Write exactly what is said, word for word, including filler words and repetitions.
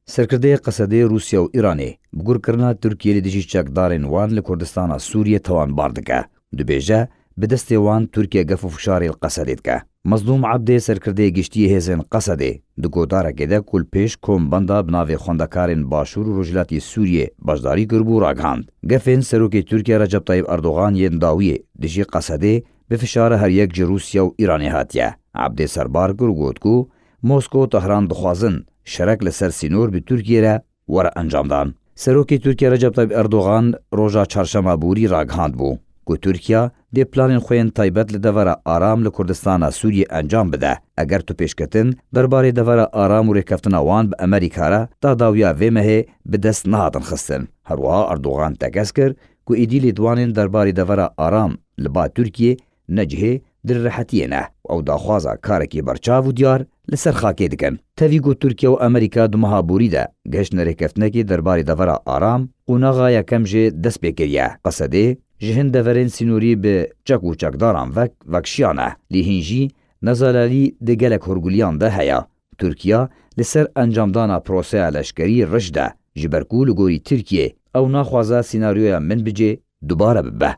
Serkirdeyê Qesedê Rûsya û Îranê bi gurkirina Tirkiyê li dijî çekdarên wan li Kurdistana Sûriyê tawanbar dike. Dibêje, bi destê wan Tirkiye gef û fişarê li Qesedê dike. Mezlûm Ebdê, serkirdeyê giştî yê hêzên Qesedê, di godarekê de ku li pêş kombenda bi navê Xwendekarên Başûr û Rojhilatî Sûriyê beşdarî kiribû, ragihand. Gefên Serokê Tirkiye Recep Tayyip Erdogan yên dawiyê dijî Qesedê bi fişara her yek ji Rûsya û Îranê hatiye. Ebdê serbar kir û got ku Mosko û Tehran dixwazin şerek li ser sînor bi Tirkiyê re were encamdan. Serokê Tirkiye Recep Tayyip Erdogan roja çarşema borî ragihandbû ku Tirkiye dê planên xwe yên taybet li devera aram li Kurdistana Sûriyê encam bide. Eger tu pêşketin derbarê devera aram û rêkeftina wan bi Amerîka re ta dawiya vê mehê bi dest nehatin xistin. Herwiha Erdogan tekez kir ku êdî lêdwanên derbarê devera aram li ba Tirkiyê ne cihê dilrehetiyê ne û ew daxwaza karekî berçav û diyar li ser xakê dikin. Tevî ku Tirkiye û Amerîka di meha borî de gihiştine rêkeftinekê derbarê devera aram, qonaxa yekem jê dest pê kiriye. Qesedê ji hin deverên sînorî bi çek û çekdaran vek vekşiyane, lê hîn jî nezalalî di gelek hûrguliyan de heye. Tirkiye li ser encamdana proseya leşkerî riş de, ji ber ku li gorî Tirkiyê ew naxwaze sînaryoya Minbicê dubare bibe.